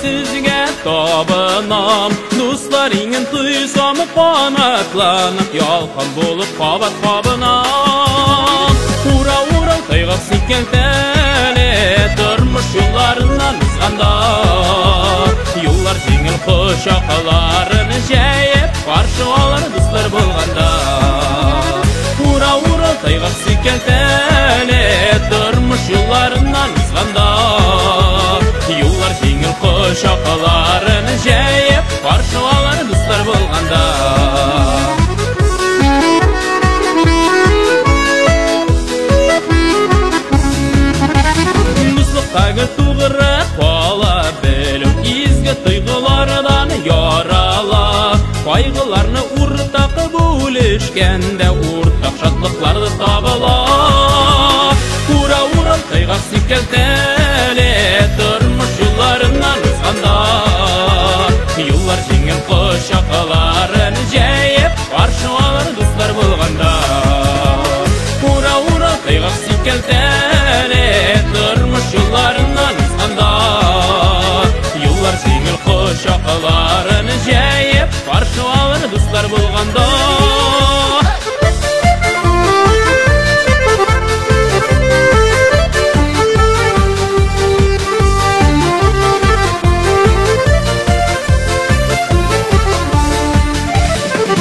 сезгә табынам. Дуслар иңен тойсам канатланып, ялкын булып кабат кабынам. Ура, ура, тайгак сикәлтәле, тормыш юлларыннан узганда. Юллар җиңел кочакларын җәеп, каршы алыр дуслар булганда. Ура, ура, тайгак сикәлтәле, тормыш юлларыннан узганда. Юллар җиңел кочакларын җәеп, каршы алыр дуслар булганда. Дуслыктагы тугры кала белү, изге тойгылардан ярала. Кайгыларны уртак бүлешкәндә, уртак шатлыклар табыла. Ура, ура, тайгак сикәлтәле, тормыш юлларыннан узганда. Юллар җиңел кочакларын җәеп, каршы алыр дуслар булганда. Ура, ура, тайгак сикәлтәле, тормыш юлларыннан узганда. Юллар җиңел кочакларын җәеп, каршы алыр дуслар булганда.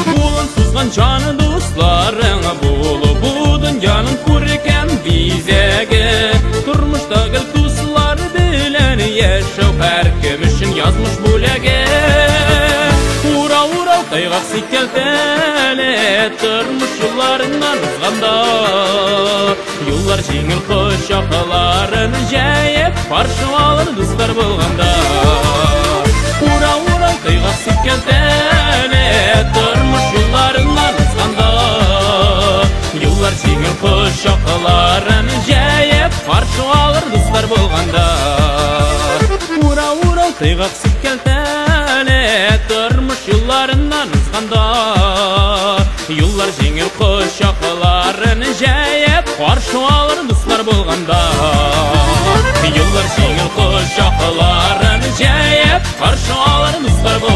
Кулын сузган җаны дусларың булу, бу дөньяның күркәм бизәге. Тормышта гел дуслар белән яшәү һәркем өчен язмыш бүләге. Ура, ура, тайгак сикәлтәле, тормыш юлларыннан узганда. Юллар җиңел кочакларын җәеп, каршы алыр дуслар булганда. Ура, ура, тайгак сикәлтәле, тормыш юлларыннан узганда. Юллар җиңел кочакларын җәеп, каршы алыр дуслар булганда. Ура, ура, тайгак сикәлтәле, тормыш юлларыннан узганда. Юллар җиңел кочакларын җәеп, каршы алыр дуслар булганда. Юллар җиңел кочакларын җәеп, каршы алыр дуслар булганда.